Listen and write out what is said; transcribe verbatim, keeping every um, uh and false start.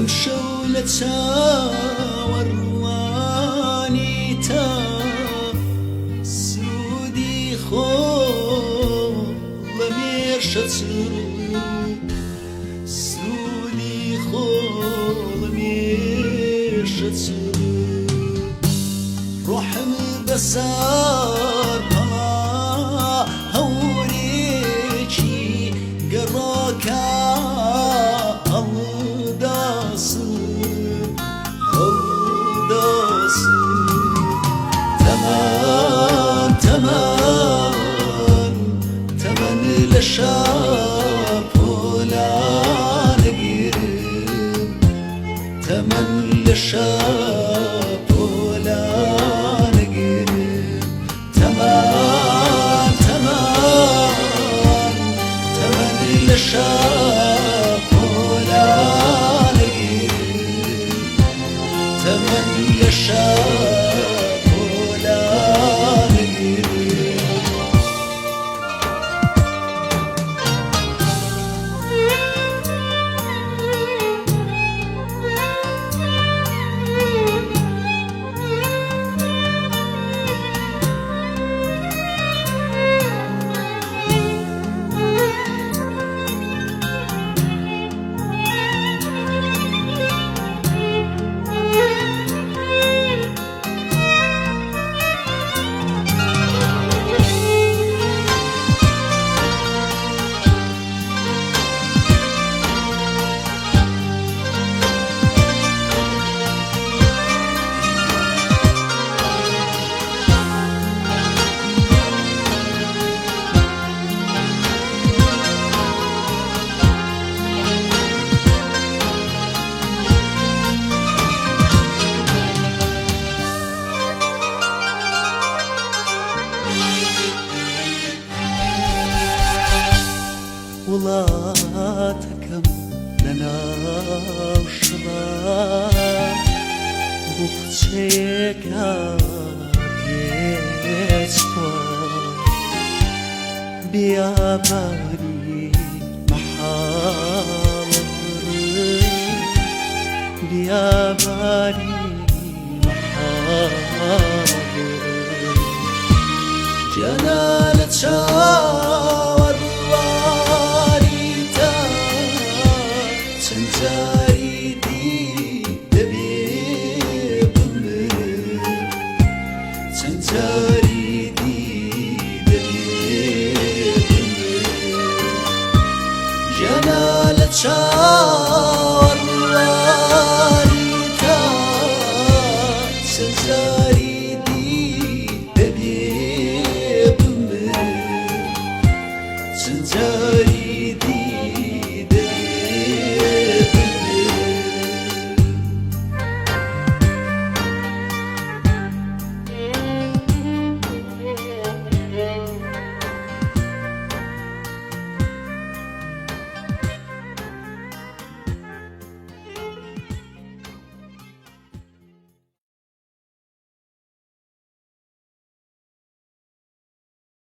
Şewle çawerwanî te, sirûdî xwe li mêr şeçir, sirûdî xwe li mêr şeçir. Ruhim beser pema hewrêkî geraka hewdasin, hewdasin. Temen, temen, temen leşa pola girim. Temen leşa pola girim. Temen, temen, temen leşa pola girim. Temen leşa pola girim. Welatekem li nav şiva, boxçeyeka keçxwa, biyabanî mehal, biyabanî Cana li çawerwanî te çend carî dî debê bimirim. Çend carî dî debê bimirim. Cana li çawerwanî te çend carî